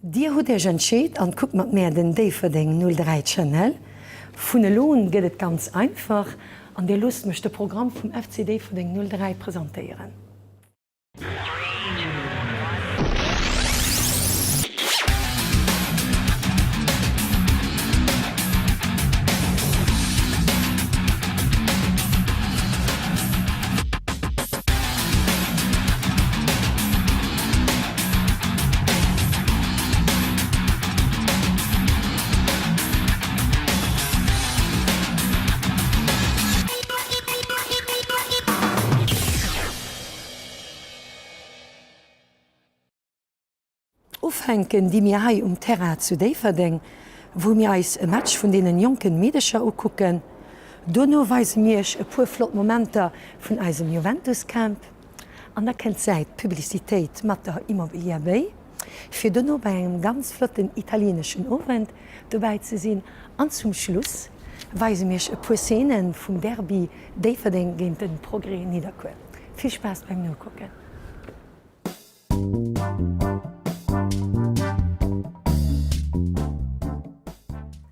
Dir hutt Iech entscheet an kuckt mat mär den Déifferdeng 03 Channel. Vun elo un gëtt et ganz einfach an dir loosst mech de Programm vum FC Déifferdeng 03 presentéieren. Ufänken di mir hei um Terrain zu Déifferdeng, wou mir eis e Match vun deenen jonken Meedecher ukucken. Dono weise mir iech e puer flott Momenter vun eisem Juventus Camp. An da kënnt d'Säit Publicitéit mat der Immobilière Béi, fir dono bei engem ganz flotten italieneschen Owend dobäi ze sinn. An zum Schluss weise mir iech e puer Szenen vum Derby Déifferdeng géint den Progrès Nidderkuer. Vill Spaass beim Nokucken!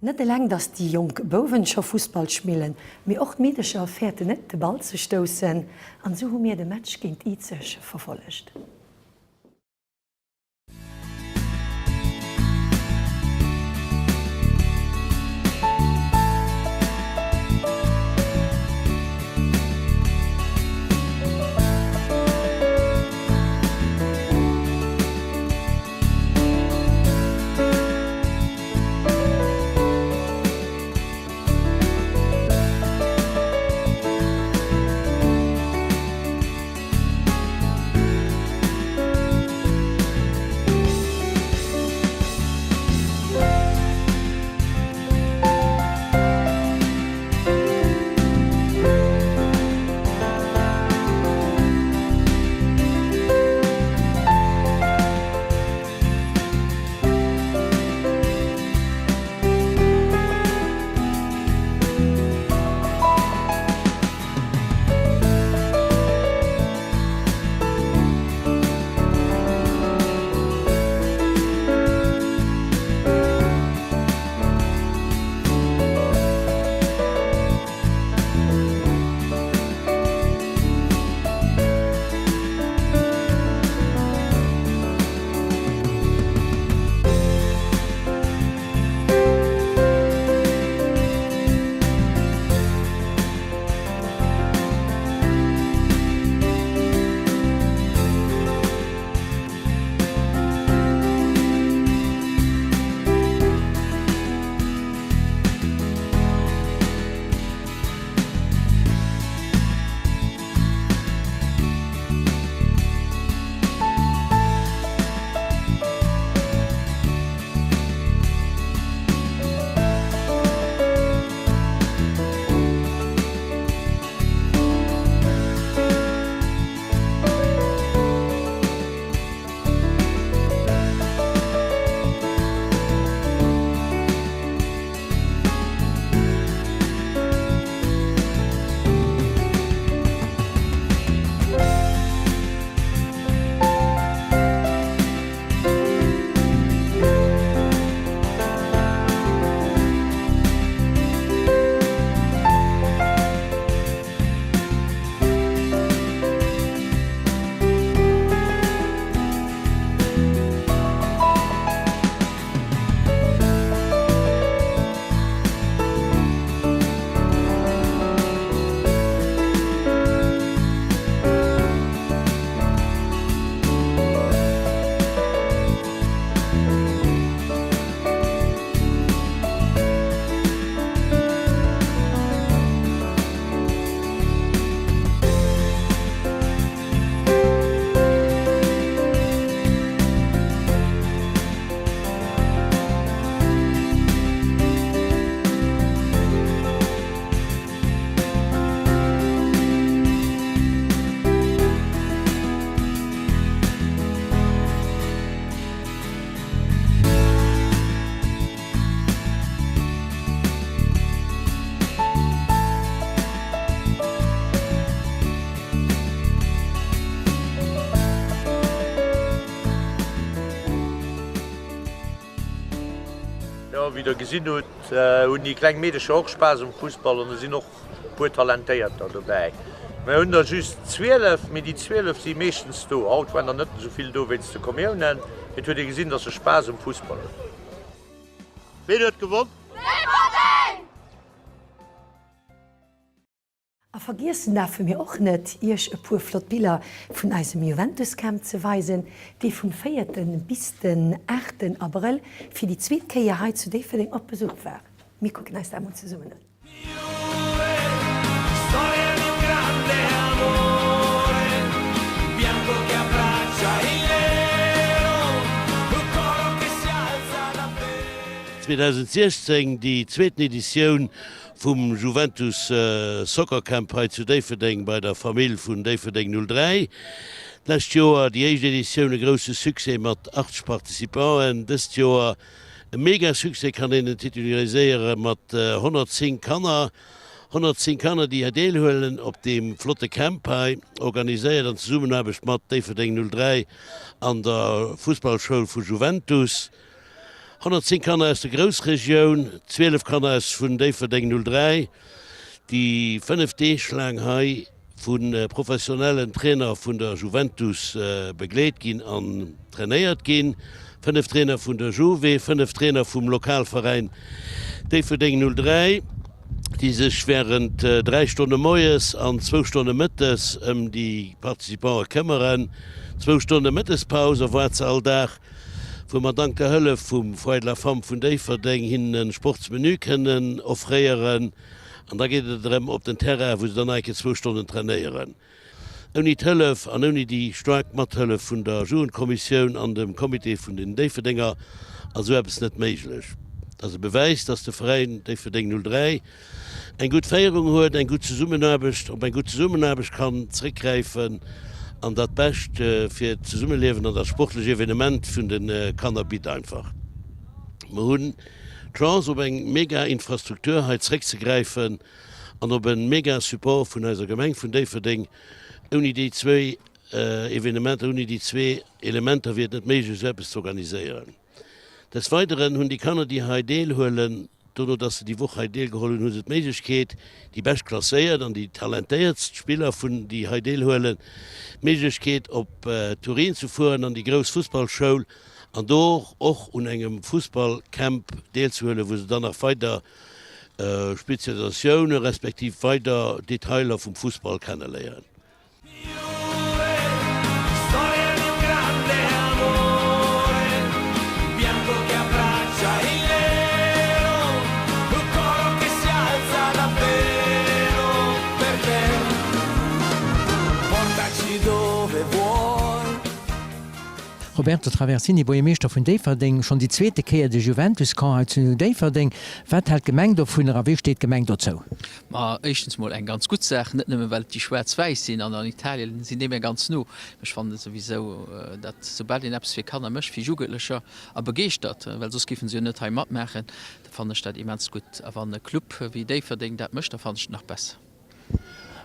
Net eleng dass déi jonk Bouwen scho Fussball spillen, mee och d'Meedecher fäerten net de Ball ze stoussen an esou hu mir de Match géint Izeg verfollegt. Jo, wéi der gesinn hutt, hunn déi kleng Meedecher och Spaass um Fussball an et sinn och e puer Talentéierter dobäi. Mir hunn der just 12, mee déi 12 si meeschtens do. Haut waren der net esou vill do wéinst de Kommiounen, mee et huet ee gesinn, dass se Spaass um Fussball hunn. Ween huet gewonn? Déifferdeng! A vergiessen därfe mir och net, Iech e puer flott Biller vun eisem Juventus Camp ze weisen, dee vum véierten bis den aachten Abrëll fir déi zweet Kéier hei zu Déifferdeng op Besuch war. Mir kucken eis dat mol zesummen un. Zweetausendsechzéng déi zweeten Editioun Vum Juventus Soccer Camp hei zu Déifferdeng bei der Famill vun Déifferdeng 03. D'lescht Joer déi éischt Editioun e grousse Succès mat 80 Participanten. Dëst Joer e mega Succès kann een en titulariséiere mat 110 Kanner. 110 Kanner déi hei deelhuelen op deem flotte Camp hei, organiséiert an Zesummenaarbecht mat Déifferdeng 03 an der Fussballschoul vu Juventus. 110 Kanner aus der Groussregioun, 12 Kanner aus vun Déifferdeng 03, déi 5 Deeg laang hei vu professionellen Trainer vun der Juventus begleet ginn an trainéiert ginn, 5 Trainer vun der Juve, 5 Trainer vum Lokalveräin Déifferdeng 03, déi sech wärend 3 Stonne moies an zwou Stonne mëttes ëm déi Participante këmmeren. Zwou Stonne Mëttespaus erwaart se all Dag. wou mer dank der Hëllef vum Foyer de la Femme vun Déifferdeng hinnen e Sportsmenu kënnen offréieren. An da geet et erëm op den Terrain, wou se dann nach eng Kéier zwou Stonnen trainéieren. Ouni d'Hëllef an ouni déi staark Mathëllef vun der Jugendkommissioun an dem Comité vun den Déifferdenger ass esou eppes net méiglech. Dat ass e Bewäis, dass de Veräin Déifferdeng 03 eng gutt Féierung huet, eng gutt Zesummenaarbecht, op eng gutt Zesummenaarbecht kann zréckgräifen an dat Bescht fir d'Zesummeliewen an dat sportlech Evenement vun de Kanner bitt einfach. Mer hunn d'Chance op eng mega Infrastruktur hei zréckzegräifen an op e mega Support vun eiser Gemeng vun Déifferdeng. Ouni déi zwéi Evenementer, ouni déi zwee Elementer wier et net méiglech esou eppes ze organiséieren. Des Weideren hunn déi Kanner, déi hei deelhuelen, dono dass se déi Woch hei deelgeholl hunn, hu se d'Méiglechkeet, déi bescht klasséiert an déi talentéiertst Spiller vun déi hei deelhuelen, d'Méiglechkeet op Turin ze fueren an déi grouss Fussballschoul an do och un engem Fussballcamp deelzehuelen, wou se dann nach weider Spezialisatioune respektiv weider Detailer vum Fussball kenneléieren. Roberto Traversini, Buergermeeschter vun Déifferdeng, schonn déi zweete Kéier de Juventus-Camp hei zu Déifferdeng. Wat hält d'Gemeng dovunner a wéi steet d'Gemeng dozou? Ma éischtens mol eng ganz gutt Saach, net nëmmen well et déi Schwaarz-Wäiss sinn, an an Italien sinn déi mir ganz no. Ech fannen souwisou, datt soubal een eppes fir Kanner mécht, fir Jugendlecher, a begeeschtert, well soss géifen se jo net hei matmaachen, da fannen ech dat immens gutt. A wann e Club wéi Déifferdeng dat mécht, da fannen ech et nach besser.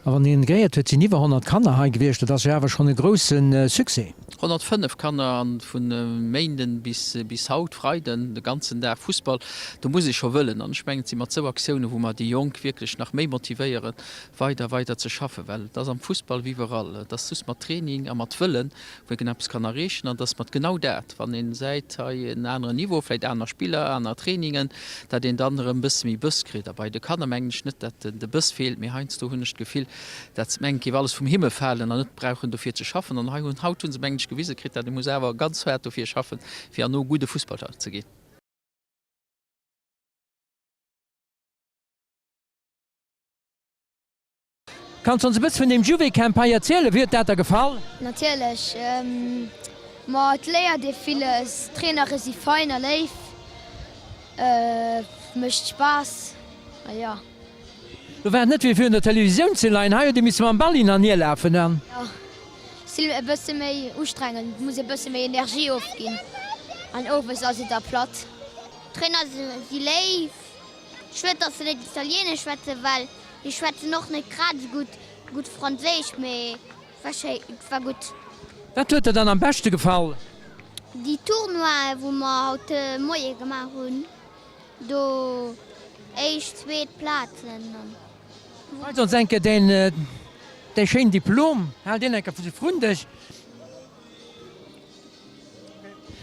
A wann een gehéiert huet, sinn iwwer 100 Kanner hei gewiescht. Dat ass jo awer schonn e grousse Succès. 105 Kanner an vu Méinden bis bis haut, Freiden, de ganzen Dag Fussball. Do muss ee scho wëllen. An ech mengen, et si mat sou Aktiounen, wou mer déi Jonk wierklech nach méi motivéieren, weider, weider ze schaffen. Well et ass am Fussball wéi iwwerall, et ass just mat Training a mat Wëllen, wou een eppes kann erreechen. An et ass mat genau dat, wann een säit, hei en aneren Niveau, vläicht aner Spiller, aner Trainingen, dat een dann erëm e bësse méi Bëss kritt. A bei de Kanner mengen ech net, dat de Bëss feelt, mee heiansdo hunn ech d'Gefill, dat se mengen, et géif alles vum Himmel falen an net brauchen dofir ze schaffen. An hei hunn, haut hu se mengen ech gewise kritt, dat ee muss awer ganz haart dofir schaffen, fir herno gudde Fussballer ze ginn. Kanns ons e bësse vun deem Juve-Camp hei erzielen? Wéi huet dat der gefall? Natierlech, ma et léiert ee villes, d'Trainere si fein a léif, mécht Spaass a jo. Do war et net wéi virun der Televisioun ze leien, hei huet ee misse mam Ball hin an hier lafen an. Jo, si e bësse méi ustrengend, et muss ee bësse méi Energie ofginn an owes ass ee da platt. D'Trainer si léif, schued dass se net Italienesch schwätzen, well Mir schwätzen och net grad esou gutt gutt Franséisch, mee war schéi, war gutt. Wat huet der dann am beschte gefall? Déi Tournoien, wou mer haut de Moie gemaach hunn. Do éischt, zweet Plazen an. Weis ons eng Kéier däin däi schéinen Diplom. Hal deen eng Kéier vrun dech.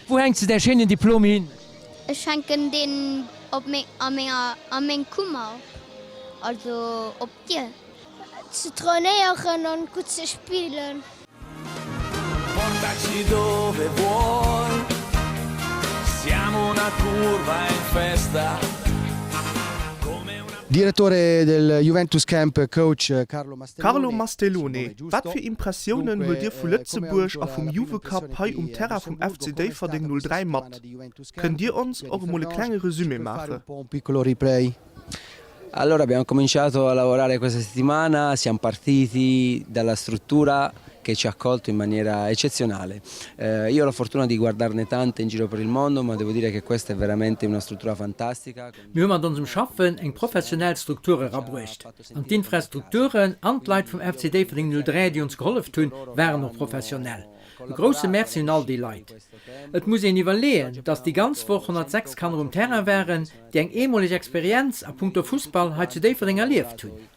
Wou hänks de däi schéinen Diplom hin? Ech hänken deen op meng a menger a meng Kummer op, also op d'Dier. Ze trainéieren an gutt ze spillen. Direttore del Juventus Camp Coach Carlo Carlo Mastellone, wat fir Impressiounen huelt Dir vu Lëtzebuerg a vum Juve Cup hei um Terrain vum FC Déifferdeng 03 mat? Kënnt Dir ons och emol e klenge Resumé maache? Allora abbiamo cominciato a lavorare questa settimana, siamo partiti dalla struttura che ci ha accolto in maniera eccezionale. Eh, io ho la fortuna di guardarne tante in giro per il mondo, ma devo dire che questa è veramente una struttura fantastica. Mir hu mat onsem Schaffen eng professionell Struktur erabruecht. An d'Infrastrukturen an d'Leit vum FC Déifferdeng 03, déi ons geholleft hunn, waren och professionell. E grousse Merci un all déi Leit. Et muss een iwwerleeën, dass déi ganz Woch 106 Kanner um Terrain waren, déi eng eemoleg Experienz a punkto Fussball hei zu Déifferdeng erlieft hunn.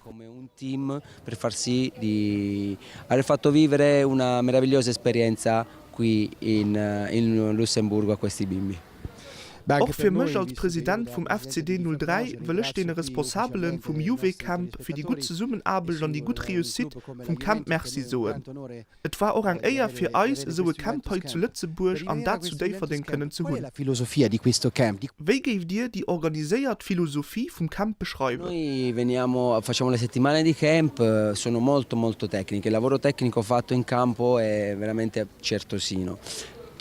per far sì di aver fatto vivere una meravigliosa esperienza qui in in Lussemburgo a questi bimbi. Och fir mech als President vum FCD 03 wëll ech deene Responsabelen vum Juve Camp fir déi gutt Zesummenaarbecht an déi gutt Réussite vum Camp Merci soen. Et war och eng Éier fir eis, esou e Camp hei zu Lëtzebuerg an dat zu Déifferdeng kënnen ze hunn. Wéi géift Dir déi organiséiert Philosophie vum Camp beschreiwen? Noi veniamo, facciamo le settimane di camp, sono molto molto tecniche, il lavoro tecnico fatto in campo è veramente certosino.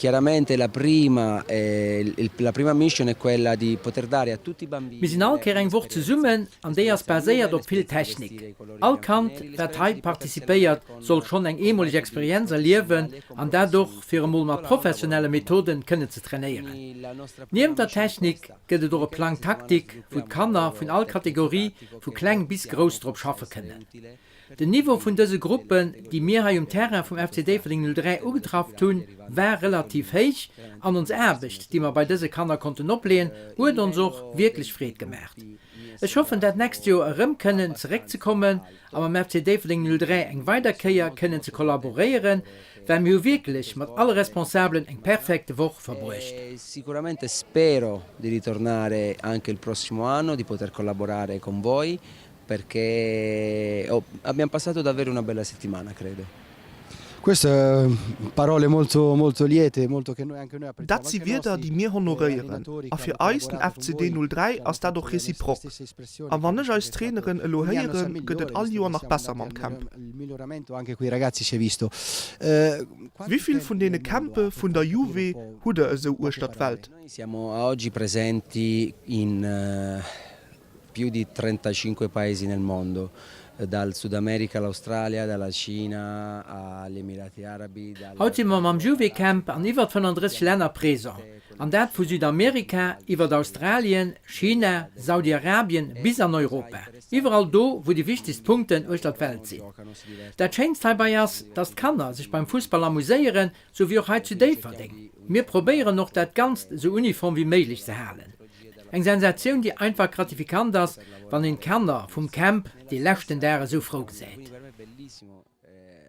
Chiaramente la prima, la prima mission è quella di poter dare a tutti i bambini. Mir sinn all Kéier eng Woch zesummen an déi ass baséiert op vill Technik. All Kand, wat hei participéiert, soll schonn eng eemoleg Experienz erliewen an dat och fir emol mat professionelle Methoden kënnen ze trainéieren. Niewent der Technik gëtt et och e Plan tactique, wou d'Kanner vun all Kategorie, vu kleng bis grouss drop schaffe kënnen. Den Niveau vun dëse Gruppen, déi mir hei um Terrain vum FC Déifferdeng 03 ugetrafft hunn, war relativ héich an ons Aarbecht, déi mer bei dëse Kanner konnten opleeën, huet ons och wierklech Freed gemaacht. Ech hoffen dat nächst Joer erëm kënnen zeréckzekommen a mam FC Déifferdeng 03 eng weider Kéier kënnen ze kollaboréieren, well mir hu wierklech mat alle Responsabelen eng perfekte Woch verbruecht. Sicuramente spero di ritornare anche il prossimo anno, di poter collaborare con voi Perché abbiamo passato davvero una bella settimana, credo. Queste parole molto molto liete, molto che noi anche noi apprezziamo. Dat si Wierder, déi mir honoréieren. A fir eis, den FCD 03, ass dat och réciproque. A wann ech eis Traineren elo héieren, gëtt et all Joer nach besser mam Camp. Wivill vun deene Campe vun der Juve hutt der esou uechter d'Welt? Noi siamo a oggi presenti in più di 35 paesi nel mondo, dal Sud America all'Australia, dalla Cina agli Emirati Arabi, dal. Haut si mer mam Juve Camp an iwwert 35 Länner présent, an dat vu Südamerika iwwert Australien, China, Saudi-Arabien bis an Europa, iwwerall do wou déi wichtegst Punkten uechter d'Welt sinn. Dat schéinst heibei ass, dass d'Kanner sech beim Fussball amuséieren, sou wéi och hei zu Déifferdeng. Mir probéieren och dat Ganzt esou uniform wéi méiglech ze halen. Eng Sensatioun déi einfach gratifikant ass, wann een d'Kanner vum Camp dee leschten Dag esou frou gesäit.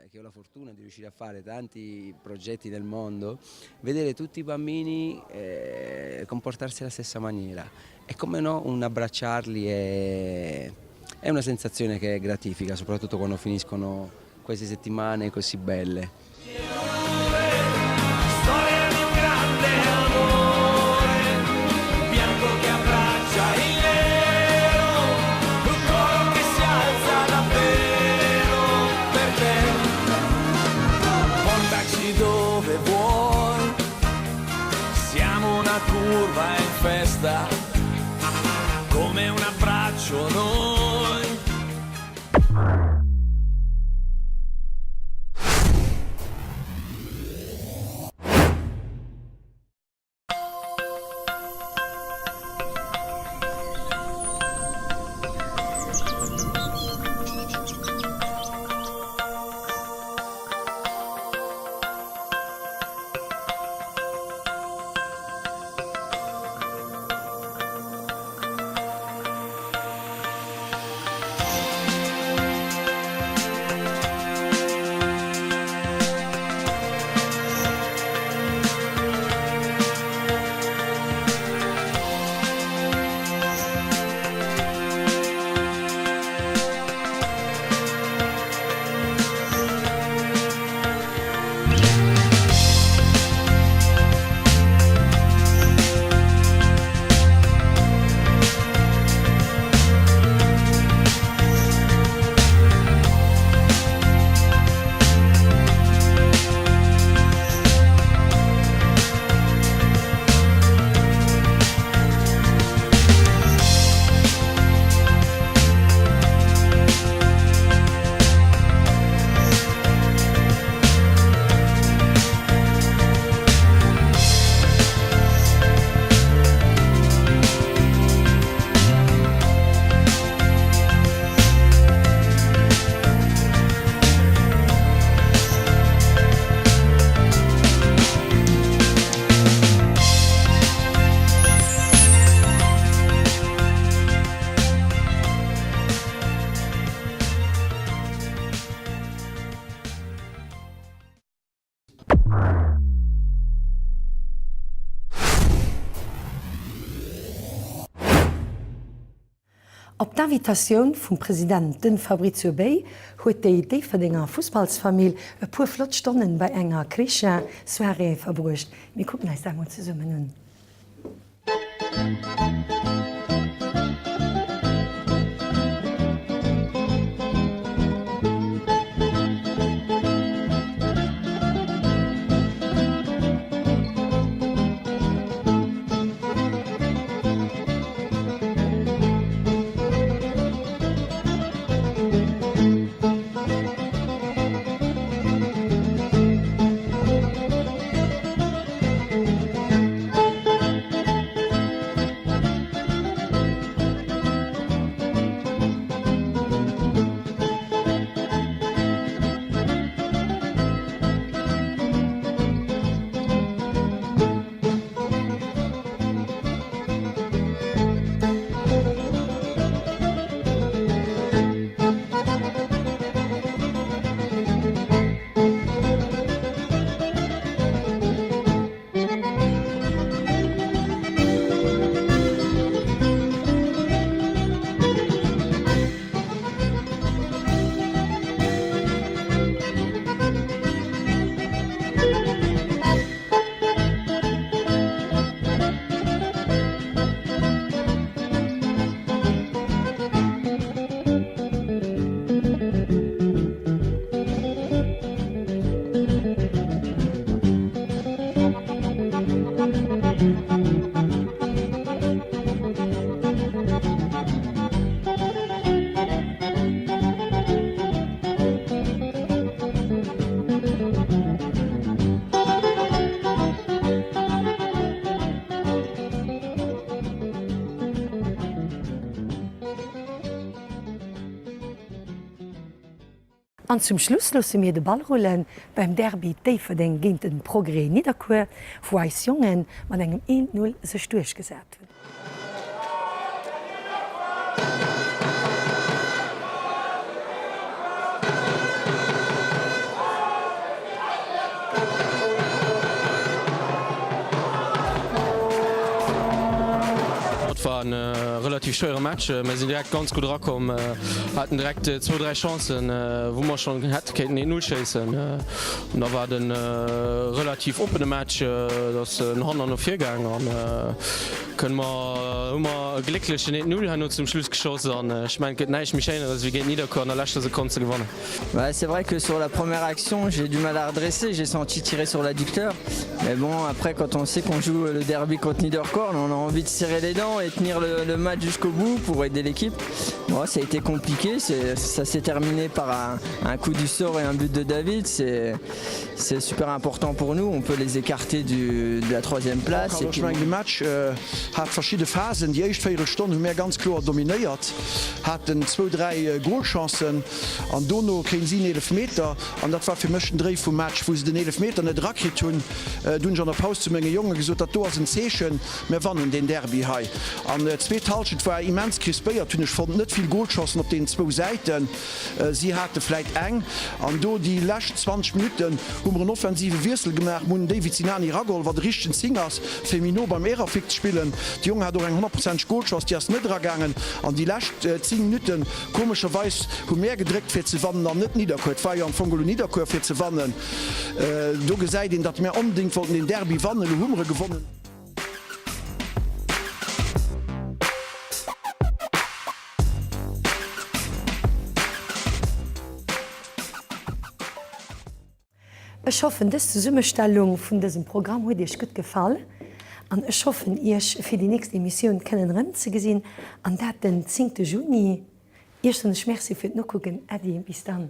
Che ho la fortuna di riuscire a fare tanti progetti nel mondo, vedere tutti i bambini comportarsi alla stessa maniera e come no un abbracciarli è è una sensazione che gratifica, soprattutto quando finiscono queste settimane così belle. Op d'Invitatioun vum President, den Fabrizio Bay, huet déi Déifferdenger Fussballsfamill e puer flott Stonnen bei enger Crescia Soirée verbruecht. Mir kucken eis dat mol zesummen un. An zum Schluss loosse mir de Ball rullen beim Derby Déifferdeng géint den Progrès Nidderkuer, wou eis Jongen mat engem 1, 0 sech duerchgesat hunn. Et war en relativ schwéiere Match. Mir sinn direkt ganz gutt erakomm, haten direkt zwou, dräi Chancen, wou mer schonn hätte kéinten een Null schéissen. An da war et e relativ oppene Match, et ass no hannen an no vir gaang an kënne mer, hu mer e glécklechen 1, 0 herno zum Schluss geschoss an ech mengen, et gëtt näischt méi Schéineres wéi géint Nidderkuer an der leschter Sekonn ze gewannen. Ouais, c'est vrai que sur la première action, j'ai du mal à redresser, j'ai senti tirer sur l'adducteur. Mais bon, après, quand on sait qu'on joue le derby contre Niederkorn, on a envie de serrer les dents et tenir le, le match jusqu'au bout pour aider l'équipe. Bon, ça a été compliqué, ça s'est terminé par un, un coup du sort et un but de David. C'est super important pour nous, on peut les écarter du, de la troisième place. Et puis... De Match äh, hat verschidde Phasen. Déi éischt Véierelstonn hu mär ganz kloer dominéiert, haten zwou, dräi Golchancen an dono kréien si en Eelefmeter an dat war fir mech den Dréi vum Match, wou se den Eelefmeter net erakritt hunn. Du hunn ech an der Paus zu menge Jonge gesot, dat do ass en Zeechen, mär wannen deen Derby hei. An d'zweet Hallschent war immens crispéiert, hunn ech fonnt, net vill Golchancen op deenen zwou Säiten. Si hate vläit eng. An do déi lescht 20 Minutten hu mer en offensive Wiessel gemaach. Mer hunn den David Sinani erageholl, wat e richtegen Zing ass, fir méi no beim Erafik ze spillen. De Jong hat och eng honnertprozenteg Golchance, déi ass net eragaangen. An déi lescht 10 Minutten, komescherweis, hu mär gedréckt fir ze wannen an net Nidderkuer. Et war jo am Fong elo Nidderkuer fir ze wannen. Do gesäit een, datt mär onbedéngt wollten deen Derby wannen. Elo hu mer e gewonnen. Ech hoffen dës Zesummestellung vun dësem Programm huet iech gutt gefall an ech hoffen iech fir déi nächst Emissioun kënnen erëmzegesinn an dat den 10 Juni. Iech soen ech Merci fir d'Nokucken. Äddi, bis dann.